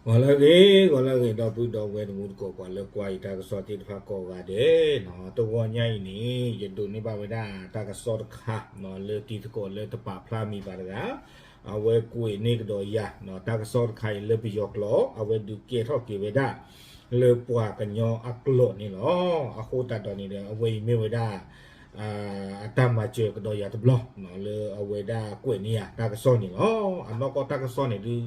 ဂီၤလၢအဂ့ၤ, ဂီၤလၢအဂ့ၤ ဒီပုၢ်ဒီဝဲၢ်တံၤသကိး ပှၤလၢကွၢ်ယတၢ်ကစီၣ်သ့ၣ်တဖၣ်ကိးဂၤဒဲး, တဂီၤညါအံၤန့ၣ် ယဒိးန့ၢ်ဘၣ်ဝဲဒၣ်တၢ်ကစီၣ်တခါ လၢတံၤသကိးလၢတပာ်ဖျါမံၤဘၣ်တဂၤ, အဝဲကွဲးန့ၢ်ကဒီးယၤ တၢ်ကစီၣ်တခါအံၤလၢပယီၤကျိာ် အဝဲဒုးကဲထီၣ်က့ၤဝဲဒၣ် လၢပှၤကညီအကျိာ်န့ၣ်လီၤ. အဃိသတးဒီးန့ၣ်ဒီး အဝဲအံၤမ့ၢ်ဝဲဒၣ် အတၢ်မၤစၢၤကဒီးယၤတဘျီ လၢအဝဲဒၣ်ကွဲးန့ၢ်ယၤတၢ်ကစီၣ်န့ၣ်လီၤ. အနီၢ်ကီၢ်တၢ်ကစီၣ်န့ၣ်ဒုး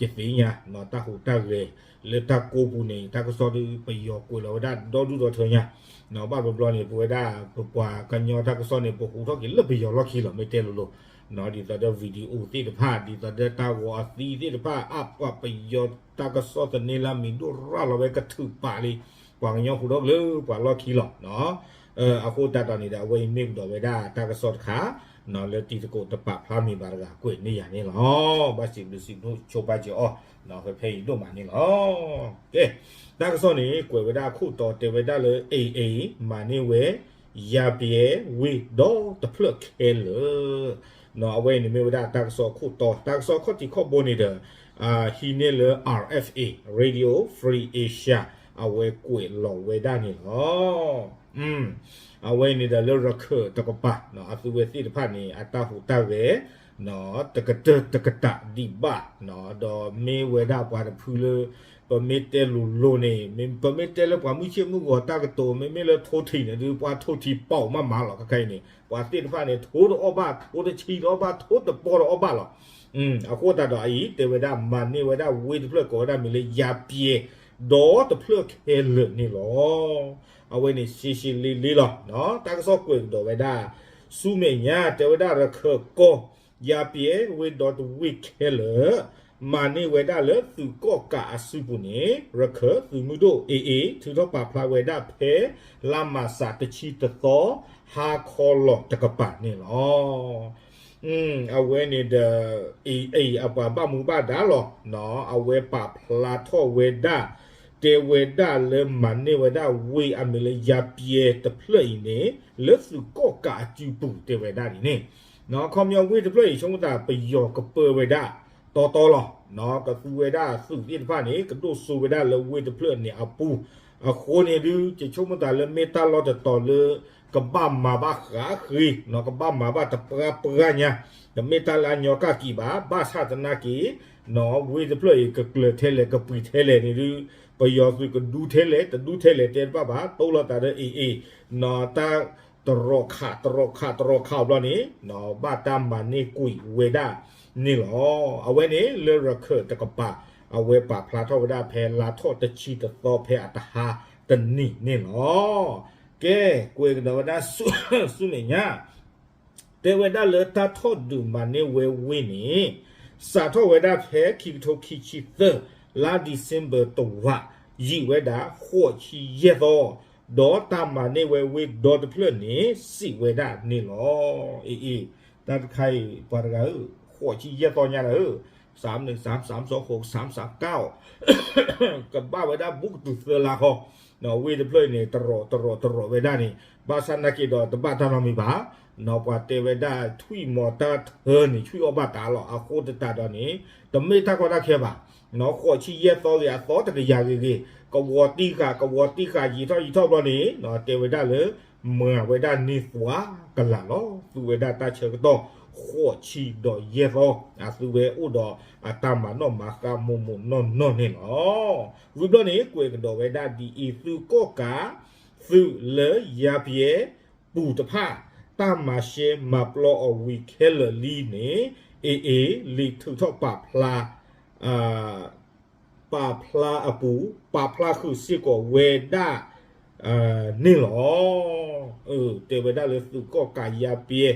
ယသ့ၣ်ညါ တၢ်ဟူးတၢ်ဂဲၤ လၢတၢ်ကိးပူၤန့ၣ် တၢ်ကစီၣ်ဒုး ပယီၤကွဲးလီၤဝဲဒၣ်ဒီဒူၣ်ဒီထၢညါ, ဘၣ်ဘျီဘျီန့ၣ် ပဝဲဒၣ်ပပှၤကညီတၢ်ကစီၣ်န့ၣ် ပဟူးထီၣ်က့ၤလၢပယီၤလီၢ်ခံလီၤ မ့ၢ်တဲလိၤလိၤ, ဒ်သိးဒီး video သ့ၣ်တဖၣ် ဒ်သိးဒီးတၢ်ဂီၤအသံသ့ၣ်တဖၣ် အါပှၤပယီၤတၢ်ကစီၣ်သန့လၢအမံၤဒိၣ်ရၣ်လီၤဝဲကထုးပာ်လံ ပှၤကညီဟူးထီၣ်က့ၤလၢပှၤလီၢ်ခံလီၤ. အဃိသတးဒီးန့ၣ်ဒီး အဝဲအံၤမ့ၢ်ကဒီးဝဲဒၣ်တၢ်ကစီၣ်တခါ လၢတံၤသကိးတပာ်ဖျါမံၤဘၣ်တဂၤကွဲးန့ၢ်ယၤန့ၣ်လီၤ. ဘၣ်စံးဘျုးစံးဖှိၣ်ဆိပာ်စၢၤအီၤ ဖဲဖဲအံၤဒိၣ်မးန့ၣ်လီၤ. ကဲ, တၢ်ကစီၣ်န့ၣ် ကွဲးဝဲဒၣ်အခိၣ်တီတဲဝဲဒၣ်လၢ AA မၤန့ၢ်ဝဲ ယၤပျဲဝ့ၢ်ဒီတဖျၢၣ်ခဲလၢာ်, အဝဲအံၤန့ၣ်မ့ၢ်ဝဲဒၣ်တၢ်ကစီၣ်အခိၣ်တီ, တၢ်ကစီၣ်ခီၣ်ထံးခီၣ်ဘိန့ၣ်ဒီး ဟံးန့ၢ်လၢ RFA Radio Free Asia အဝဲကွဲးလီၤဝဲဒၣ်န့ၣ်လီၤ. အဝဲန့ၣ်ဒီးလၢရခၢၣ်တကပၤ အသုဝဲသ့ၣ်တဖၣ်န့ၣ် အတၢ်ဟူးတၢ်ဂဲၤ တကတၢၢ်တကတးဒံးဘၣ်, ဒီးမ့ၢ်ဝဲဒၣ်ပှၤတဖုလၢ ပမ့ၢ်တဲလိၤလိၤန့ၣ် ပမ့ၢ်တဲလၢပှၤမုၢ်ဆ့ၣ်မုၢ်ဂီၤတၢ်ကတိၤ မ့မ့ၢ်လၢထိထံးန့ၣ်ဒုး ပှၤထိထံးပီၣ်မးမးလီၤ. ခဲအံၤန့ၣ် ပှၤသ့ၣ်တဖၣ်န့ၣ် ထိတအီၣ်ဘၣ် ထိတဆံတအီၣ်ဘၣ် ထိတပီတအီၣ်ဘၣ်လီၤ. အဃိသတးဒီးအံၤ တဲဝဲဒၣ်မၤန့ၢ်ဝဲဒၣ်ဝ့ၢ်တဖျၢၣ်ကိးဝဲဒၣ်မ့ၢ်လၢယၤပျဲ ဒီတဖျၢၣ်ခဲလၢာ်န့ၣ်လီၤ. အဝဲန့ၣ်ရှဲရှဲလ့လ့လီၤ. တၢ်ကစီၣ်ကွဲးကဒီးဝဲဒၣ် ဆူမဲာ်ညါ တဲဝဲဒၣ်ရခၢၣ်ကီၢ် ယၤပျဲဝ့ၢ်ဒီတဝ့ၢ်ခဲလၢာ် မၤန့ၢ်ဝဲဒၣ်လၢသုးကီၣ်ကးအစုပူၤန့ၣ် ရခၢၣ်သုးမုၢ်ဒိၣ် AA ထုးထီၣ်ပာ်ဖျါဝဲဒၣ်ဖဲ လါမၢ်ၡးတဆံတသီ ဟါခီလီၤတကပၤန့ၣ်လီၤ. အဝဲန့ၣ်ဒီး AA အပှၤဘၣ်မူဘၣ်ဒါလီၤ. အဝဲပာ်ဖျါထီၣ်ဝဲဒၣ် တဲဝဲဒၣ်လၢမၤန့ၢ်ဝဲဒၣ်ဝ့ၢ်အမံၤလၢယၤပျဲတဖျၢၣ်အံၤန့ၣ် လၢသုးကီၣ်ကးအစုပူၤတဲဝဲဒၣ်န့ၣ်န့ၣ် ခီပညီဝ့ၢ်တဖျၢၣ်အံၤ ဆိကမိၣ်သးပယီၤကပၢဝဲဒၣ် တီတီလီၤ. ကသူဝဲဒၣ်သုးသ့ၣ်တဖၣ်န့ၣ် ကဒိၣ်စိဝဲဒၣ်လၢဝ့ၢ်တဖျၢၣ်န့ၣ်အပူၤ, အဃိန့ၣ်ဒုး ယဆိကမိၣ်သးလၢမ့ၢ်တၢ်လီၢ်တတီၤလၢ ကဘၣ်မၤဘၣ်ဃးဃ့, ကဘၣ်မၤဘၣ်တပှၢ်ပှၢ်ညါ, တမ့ၢ်တၢ်လၢအညီကၢ်က့ၤဘၣ်, ဘၣ်ဆၣ်သနာ်က့ ဝ့ၢ်တဖျၢၣ်အံၤ ကကျၢၤထဲလဲၣ် ကပှ့ၤထဲလဲၣ်န့ၣ်ဒုး ပယီၤသုးကဒူထဲလဲၣ် တဒူထဲလဲၣ်တဲတဘၣ်ဘၣ်, တိလိာ်သးဒီး AA တၢ်တရီးခး တရီးခး တရီးခးဘျီန့ၣ် ဘၣ်တၢ်မၤန့ၢ်ကွံာ်ဝဲဒၣ်န့ၣ်လီၤ. အဝဲန့ၣ်လၢရခၢၣ်တကပၤ အဝဲပာ်ဖျါထီၣ်ဝဲဒၣ်ဖဲလါထီၣ်တဆံတသီဖဲအတဟါတနံၤန့ၣ်လီၤ. ကဲ, ကွဲးကဒီးဝဲဒၣ်ဆူမဲာ်ညါ တဲဝဲဒၣ်လၢတၢ်ထီၣ်ဒုးမၤန့ၢ်ဝဲဝ့ၢ်န့ၣ် စးထီၣ်ဝဲဒၣ်ဖဲခံကထိခံဆံသၢ လါ December တဝး ယံာ်ဝဲဒၣ် ဃိးဆံယဲၢ်သီ, ဒီးတၢ်မၤန့ၢ်ဝဲဝ့ၢ်ဒီတဖျၢၣ်န့ၣ် စံးဝဲဒၣ်န့ၣ်လီၤ. အ့ အ့ တၢ်တခါအံၤ ပှၤတဂၤဧၢ, ဃိးဆံယဲၢ်သီညါလၢ စၢမ်နုာ် စၢမ်စၢမ် စီၤဃိး စၢမ်စၢမ် ကၢ်အီၤ ကဘၣ်ဝဲဒၣ်ဘူးကတုၤသၢလါဃီ, ဝ့ၢ်တဖျၢၣ်အံၤန့ၣ် တရီးတရီးတရီးဝဲဒၣ်န့ၣ် ဘၣ်ဆၣ်နာ်က့ဒီးတဘၣ်တၢ်နီတမံၤဘၣ်, ပှၤတဲဝဲဒၣ်ထွံၣ်မီၤတၢ်ထၢန့ၣ် ထွံၣ်အီၣ်ဘၣ်တၢ်လီၤ. အဃိသတးဒီးန့ၣ် တမ့ၢ်တၢ်ကီတၢ်ခဲဘၣ်, ဃိးဆံယဲၢ်သီဂ့ၤ အသီတကယၤဂ့ၤဂ့ၤ ကဝီၤတံၢ်ဃာ် ကဝီၤတံၢ်ဃာ် ယံာ်ထီၣ်ယံာ်ထီၣ်ဘျီန့ၣ် တဲဝဲဒၣ်လၢ မၤဝဲဒၣ်န့ၢ်သွါကလာ်လီၤ. သူဝဲဒၣ်တၢ်ဆၢကတီၢ် ဃိးဆံဒီးယဲၢ်သီ, အသုဝဲအိၣ်ဒီးအတၢ်မၤနီၣ်မၤဃါမိၢ်မိၢ်နီၢ်နီၢ်န့ၣ်လီၤ. ဝံၤဘျီန့ၣ် ကွဲးကဒီးဝဲဒၣ်ဒ်အံၤ, သုးကီၣ်ကး သုးလၢယၤပျဲပူၤတဖၣ် တၢ်မၤရှဲမၤပျီအီၤဝံၤခဲလၢာ်လံန့ၣ် အ့ အ့ လံာ်ထုးထီၣ်ပာ်ဖျါ ပာ်ဖျါအပူၤ ပာ်ဖျါဃုာ်စ့ၢ်ကီးဝဲဒၣ် န့ၣ်လီၤ. တဲဝဲဒၣ်လၢသုးကီၣ်ကးယၤပျဲ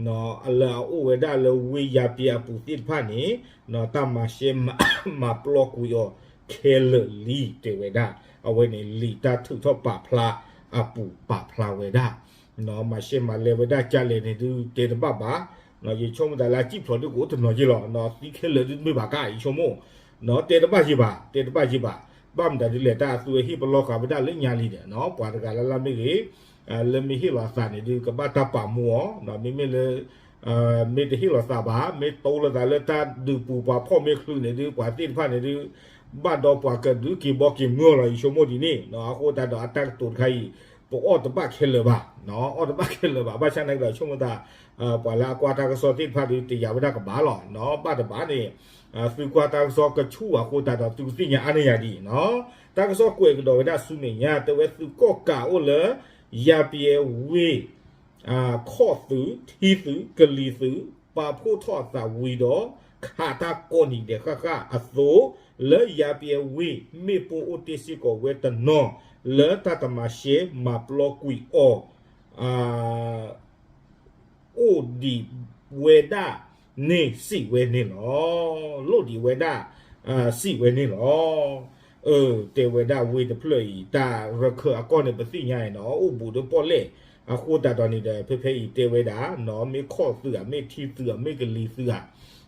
လၢအအိၣ်ဝဲဒၣ်လၢဝ့ၢ်ယၤပျဲအပူၤသ့ၣ်တဖၣ်န့ၣ် တၢ်မၤရှဲမၤပျီကွံာ်အီၤခဲလၢာ်လံ တဲဝဲဒၣ်. အဝဲန့ၣ်လံာ်တၢ်ထုးထီၣ်ပာ်ဖျါအပူၤပာ်ဖျါဝဲဒၣ် မၤရှဲမၤလဲၤဝဲဒၣ်ကလဲၣ်န့ၣ်ဒုး တဲတဘၣ်ဘၣ်. ယဆိကမိၣ်သးလၢအစံၣ်ဖျိးဒုးကအိၣ်တနီၤယ့ၢ်လီၤ, သံခဲလၢာ်ဒုးတမ့ၢ်ဘၣ်ကါ ယဆိကမိၣ်, တဲတဘၣ်ယ့ၢ်ဘၣ် တဲတဘၣ်ယ့ၢ်ဘၣ်. ဘၣ်မတၤဒုးလဲၣ် တၢ်အသုဝဲဟ့ၣ်ပလီၢ်ဃာ်ဝဲဒၣ်လၢညါလံဒီး ပှၤတဂၤလၢ်လၢ်မ့ၢ်ဂ့ၤ လၢမ့ၢ်ဟ့ၣ်လီၤသးန့ၣ်ဒုး ကဘၣ်တၢ်ပာ်မူအီၤ, မ့မ့ၢ်လၢ မ့ၢ်တဟ့ၣ်လီၤသးဘၣ် မ့ၢ်တိလိာ်သးလၢတၢ်ဒုးပူၤပှၤဖီၣ်မ့ၢ်ချုးန့ၣ်ဒုး ပှၤသ့ၣ်တဖၣ်န့ၣ်ဒုး ဘၣ်ဒီးပှၤကဒုးက့ၤဘီက့ၤမုၢ်အီၤလီၤ ယဆိကမိၣ်ဒ်န့ၣ် အဃိသတးဒီးအတၢ်ကတိၤတခါအံၤ ပအီၣ်တဘၣ်ခဲလၢာ်ဘၣ်, အီၣ်တဘၣ်ခဲလၢာ်ဘၣ် ဘၣ်ဆၣ်နာ်က့ဒီးဆိကမိၣ်သး ပှၤလၢအကွၢ်တၢ်ကစီၣ်သ့ၣ်တဖၣ်ဒီး တယာ်ဝဲဒၣ်ကဘၣ်လီၤ, ဘၣ်တဘၣ်န့ၣ် သုကွၢ်တၢ်ကစီၣ်ကဆူၣ်အဃိသတးဒီး သုကသ့ၣ်ညါအါန့ၢ်ယၤဒ်အံၤ, တၢ်ကစီၣ်ကွဲးကဒီးဝဲဒၣ်ဆူမဲာ်ညါ တဲဝဲသုးကီၣ်ကးအိၣ်လၢ ယၤပယဲဝ့ၢ် ခီၣ်သုး ထံသုး ကလံၤသုး ပာ်ဖှိၣ်ထီၣ်အသးဝံၤဒီး ခးတၢ်ကိးနံၤဒဲးဃၣ်ဃၣ်အသိး လၢယၤပယဲဝ့ၢ် မ့ၣ်ပိၢ်အိၣ်တ့ၢ်စ့ၢ်ကီးဝဲတနီၤ လၢတၢ်တမၤရှဲမၤပျီကွံာ်အီၤ အိၣ်ဒံးဝဲဒၣ်န့ၣ်စံးဝဲန့ၣ်လီၤ. လိၣ်ဒံးဝဲဒၣ် စံးဝဲန့ၣ်လီၤ. တဲဝဲဒၣ်ဝ့ၢ်တဖျၢၣ်အံၤ တၢ်ရခၢၣ်အကီၢ်န့ၣ် ပသ့ၣ်ညါအံၤနီၤ အိၣ်ဘူးဒီးပီၣ်လဲၣ် အဃိသတးဒီးန့ၣ်ဒီး ဖဲဖဲအံၤတဲဝဲဒၣ်နီၤ မ့ၢ်ခီၣ်သုးဧါ မ့ၢ်ထံသုးဧါ မ့ၢ်ကလံၤသုးဧါ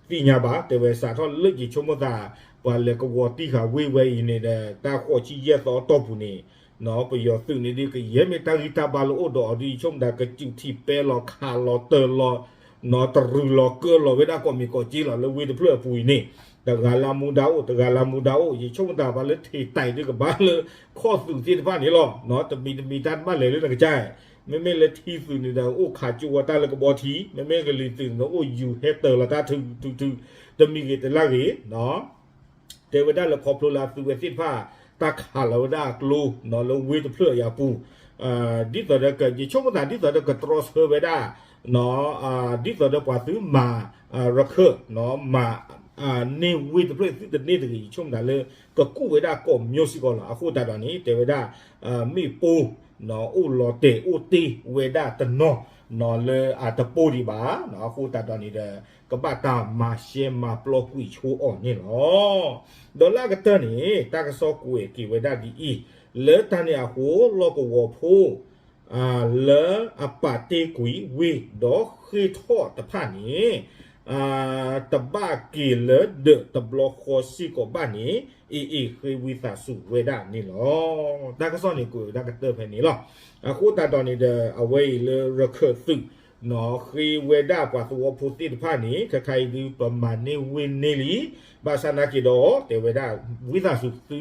သ့ၣ်ညါဘၣ် တဲဝဲစးထီၣ်လၢယဆိကမိၣ်သး ပှၤလဲၤကဝီၤတံၢ်ဃာ်ဝ့ၢ်ဝဲအံၤန့ၣ်ဒီး တၢ်ဃိးဆံယဲၢ်သီအတီၢ်ပူၤန့ၣ် ပယီၤသုးန့ၣ်ဒ်ကယဲၢ်မ့ၢ်တၢ်ဂံၢ်တၢ်ဘါလၢအိၣ်ဒီးအီၤဒ်ယဆိကမိၣ်သး ကစူးထံပဲလီၤခးလီၤတၢၤလီၤ နီၤတရူးလီၤကၢလီၤဝဲဒၣ်ကိးမံၤကိးက့လီၤ လၢဝ့ၢ်တဖျၢၣ်အပူၤအံၤန့ၣ် တဂၤလၢမူဒါအိၣ် တဂၤလၢမူဒါအိၣ် ယဆိကမိၣ်သးပှၤလၢထံးတံၢ်ဒ်ကဘၣ်လၢ ခီၣ်သုးသ့ၣ်တဖၣ်န့ၣ်လီၤ. တမံၤတမံၤတၢ်တဘၣ်လဲၤလၢနကစၢ် မ့မ့ၢ်လၢထံသုးန့ၣ်ဒီး အိၣ်ခးကၠိဝဲတၢ်လၢကဘီထံ မ့မ့ၢ်ကလံၤသုးန့ၣ်ဒီး အိၣ်ယူၤဟဲတၢၤလီၤတၢ်ထုထုထု တမံၤဂ့ၤတလၢ်ဂ့ၤ တဲဝဲဒၣ်လၢခီဖျိလၢအသုးဝဲသ့ၣ်တဖၣ် တၢ်ခးလီၤဝဲဒၣ်အကျိ လၢဝ့ၢ်တဖျၢၣ်အံၤအပူၤ ဒ်သိးဒီးက ယဆိကမိၣ်သးဒ်သိးဒီးကတြီဆၢဝဲဒၣ် ဒ်သိးဒီးပှၤသုမၤ ရခၢၣ် မၤ န့ၢ်ဝ့ၢ်တဖျၢၣ်သုတန့ၢ်တဂ့ၤ ယဆိကမိၣ်သးလၢ ကကူၣ်ဝဲဒၣ်ကိးမံၤစ့ၢ်ကီးလီၤ. အဃိသတးဒီးန့ၣ် တဲဝဲဒၣ် မ့ၣ်ပိၢ် အိၣ်လီၤတဲာ်အိၣ်တ့ၢ်ဝဲဒၣ်တနီၤ လၢအတပိၢ်ဒံးဘၣ် အဃိသတးဒီးန့ၣ်ဒီး ကဘၣ်တၢ်မၤရှဲမၤပျီကွံာ်ဆိအီၤန့ၣ်လီၤ. ဒီးလၢအကတၢၢ်န့ၣ် တၢ်ကစီၣ်ကွဲးက့ၤဝဲဒၣ်ဒ်အံၤ, လၢတၢ်န့ၣ်အဃိ လီၢ်ကဝီၤဖိ လၢအပာ်တ့ၢ်ကွံာ်ဝ့ၢ်ဒီးဃ့ၢ်ထီၣ်တဖၣ်န့ၣ် တဘၣ်က့ၤလၢဒၢးတဘျီဃီစ့ၢ်ကီးဘၣ်န့ၣ် AA ဃ့ဝံသးစူၤဝဲဒၣ်န့ၣ်လီၤ. တၢ်ကစီၣ်န့ၣ်ကွဲးဝဲဒၣ်ကတၢၢ်ဖဲန့ၣ်လီၤ. အဃိသတးဒီးန့ၣ်ဒီး အဝဲအံၤလၢရခၢၣ်သုး ဃ့ဝဲဒၣ်ပှၤသဝီဖိသ့ၣ်တဖၣ်န့ၣ် ခဲခါအံၤဒုးပမၤန့ၢ်ဝ့ၢ်န့ၢ်လံ, ဘၣ်ဆၣ်နာ်က့ဒီး တဲဝဲဒၣ် ဝံသးစူၤသု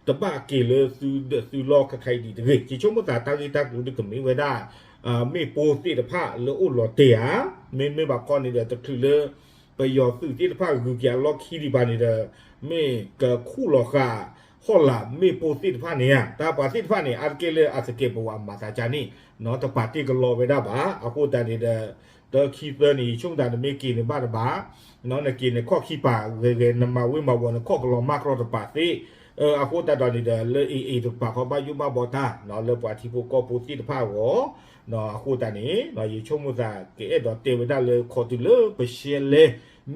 တဘၣ်က့ၤလၢသုဒၢးသုလီၢ်ခဲခါအံၤဒံးတဂ့ၤ. ယဆိကမိၣ်သးတၢ်ဂ့ၢ်တၢ်ကျိၤဒုးကမ့ၢ်ဝဲဒၣ် မ့ၣ်ပိၢ်သ့ၣ်တဖၣ်လၢအိၣ်လီၤတဲာ်ဧါ, မ့မ့ၢ်ဘၣ်ခီန့ၣ်ဒီး တချုးလၢ ပယီၤသုးသ့ၣ်တဖၣ်ဂုၤက့ၤအလီၢ်ခံဒံးဘၣ်န့ၣ်ဒီး မ့ၢ်ကခူၣ်လီၤဃာ် ဟီၣ်လာ်မ့ၣ်ပိၢ်သ့ၣ်တဖၣ်န့ၣ်ဧါ. တၢ်ပှၤသ့ၣ်တဖၣ်န့ၣ် အါတက့ၢ်လၢအသကဲးပဝးမၤသးကါန့ၣ် တပာ်တ့ၢ်ကလီဝဲဒၣ်ဘၣ်. အဃိသတးန့ၣ်ဒီး တၢခံသၢန့ၣ် ယဆိကမိၣ်သးနမ့ၢ်က့ၤန့ၣ်ဘၣ်တဘၣ် နက့ၤန့ၣ်ခီၣ်ခံပာ်ဂဲၤဂဲၤ နမၤဝ့ၢ်မၤဝီၤ နခီၣ်ကလီၤမၢ်ကြီတပာ်သ့. အဃိသတးဒီးန့ၣ်ဒီး လၢ AA တကပၤဃီဘၣ်ယိၣ်ဘၣ်ဘီတၢ် လၢပှၤထံဖိကီၢ်ဖိသ့ၣ်တဖၣ်အဂီၢ် အဃိသတးန့ၣ် ယဆိကမိၣ်သးကအဲၣ်ဒိးတဲဝဲဒၣ်လၢခီတုၤလၢပရှဲလဲ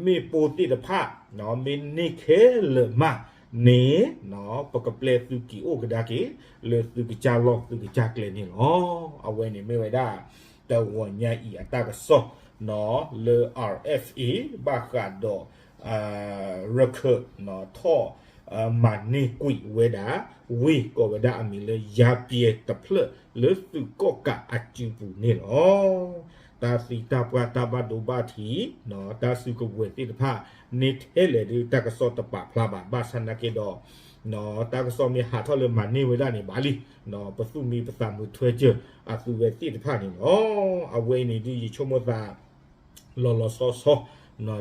မ့ၣ်ပိၢ်သ့ၣ်တဖၣ် မ့ၢ်န့ၢ်ခဲလၢာ်မးန့ၣ် ပကပျဲသုက့ၤအိၣ်ကဒါက့ၤ လၢသုကစၢ်လီၢ်သုကစၢ်ကျဲန့ၣ်လီၤ. အဝဲန့ၣ်မ့ၢ်ဝဲဒၣ် တဂီၤညါအံၤအတၢ်ကစီၣ် လၢ RFA ဘၣ်ဃးဒီး ရခၢၣ် ထီၣ် မၤန့ၢ်ကွံာ်ဝဲဒၣ် ဝ့ၢ်ကိးဝဲဒၣ်အမံၤလၢယါပျဲတဖျၢၣ်လၢသုးကီၣ်ကးအစုပူၤန့ၣ်လီၤ. တၢ်သံတၢ်ပှၢ်တၢ်ဘၣ်ဒိဘၣ်ထံး တၢ်စုကဝဲၤသ့ၣ်တဖၣ် န့ၢ်ထဲလဲၣ်ဒုးတၢ်ကစီၣ်တပာ်ဖျါဘၣ် ဘၣ်ဆၣ်နာ်က့ဒီး တၢ်ကစီၣ်မ့ၢ်ဟးထီၣ်လၢမၤန့ၢ်ဝဲဒၣ်န့ၣ်ဘၣ်လံ ပသူၣ်မံပသးမုာ်ထွဲစၢၤအသုဝဲသ့ၣ်တဖၣ်န့ၣ်လီၤ. အဝဲအံၤန့ၣ်ဒုးယဆိကမိၣ်သး လီၤလီၤဆီဆီ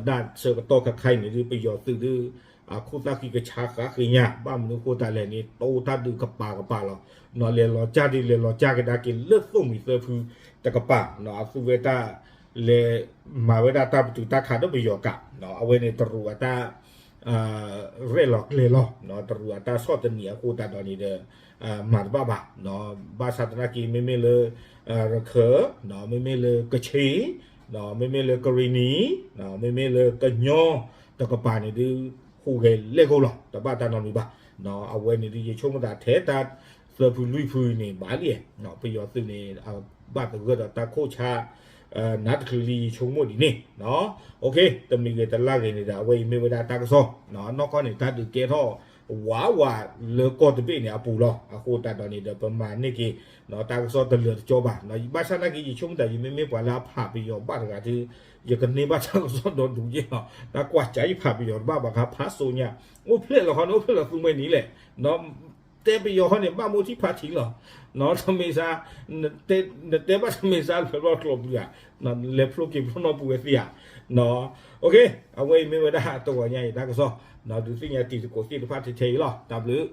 ဒၣ်ဆၢကတီၢ်ခါခါအံၤန့ၣ်ဒုး ပယီၤသုးဒုး အခိၣ်သၣ်ဃံကဆါဃးဃ့ညါ ဘၣ်မနုၤအဃိသတးလဲၣ်န့ၣ် တိတၢ်ဒုးကပၤကပၤလီၤ. လဲၤလီၤကၢ်ဒုး လဲၤလီၤကၢ်ကဒါက့ၤလၢသိၣ်မှံၤသၢဖုတကပၤ အသုဝဲတၢ် လဲၤမၤဝဲဒၣ်တၢ်ပတုာ်တၢ်ခးဒီးပယီၤကး အဝဲန့ၣ်တရူးအတၢ် ရဲၣ်လီၤကျဲၤလီၤ တရူးအတၢ်ဆီၣ်သနံးအဃိသတးဒီးန့ၣ်ဒီး မၤတဘၣ်ဘၣ်. ဘၣ်ဆၣ်သနာ်က့ မ့မ့ၢ်လၢ ရခၢၣ် မ့မ့ၢ်လၢကခ့ၣ် မ့မ့ၢ်လၢကရံၣ်နံၣ် မ့မ့ၢ်လၢကညီတကပၤန့ၣ်ဒုး ဟူးဂဲၤလဲၣ်ကိၣ်လီၤ တဘၣ်တၢ်နီတမံၤဘၣ်. အဝဲန့ၣ်ဒုး ယဆိကမိၣ်သးထဲတၢ်သၢဖုလွံၢ်ဖုန့ၣ် ဘၣ်လံ ပယီၤသုးန့ၣ် ဘၣ်သဂၢၢ်ဒီးတၢ်ခိၣ်ဆါ နါတချုးလံ ယဆိကမိၣ်ဒ်န့ၣ် တမံၤဂ့ၤတလၢ်ဂ့ၤန့ၣ်ဒီး အဝဲအံၤမ့ၢ်ဝဲဒၣ်တၢ်ကစီၣ် နီၢ်ကီၢ်န့ၣ် တၢ်ဒုးကဲထီၣ် ဝးဝးလၢကီၢ်တဘ့ၣ်န့ၣ်အပူၤလီၤ. အဃိသတးဒီးန့ၣ်ဒီး ပမၤန့ၢ်က့ၤ တၢ်ကစီၣ်တလၢာ်တကၠီဘၣ်. ဘၣ်ဆၣ်နာ်က့ ယဆိကမိၣ်တၢ် ယမ့မ့ၢ်ပှၤလၢအဖးပယီၤဘၣ်တဂၤဒီး ယကန့ၢ်ဘၣ်တၢ်ကစီၣ်ဒီဒူၣ်ယဲၢ်လီၤ. တၢ်ကွၢ်စး ယဖးပယီၤတဘၣ်ဘၣ်ခါ ဖးစိညါ, အိၣ်ဖျဲၣ်လီၤခီန့ၣ် အိၣ်ဖျဲၣ်လီၤသူမှဲနံၤလဲၣ် တဲပယီၤဟီန့ၣ် ဘၣ်မိၢ်ထံဖးထံလီၤ. တမ့ၢ်စါ, နတဲဘၣ်တမ့ၢ်စါ လဲၤဘျီကျိးပျုၤဧါ, လဲၤဖျိက့ၤဖျိနီၣ်ပူၤဝဲသ့ဧါ. အဝဲအံၤမ့ၢ်ဝဲဒၣ်တဂီၤညါအံၤတၢ်ကစီၣ်, ဒုးသ့ၣ်ညါတံၤသကိးသ့ၣ်တဖၣ်ထဲထဲအံၤလီၤ. တၢ်ဘျုး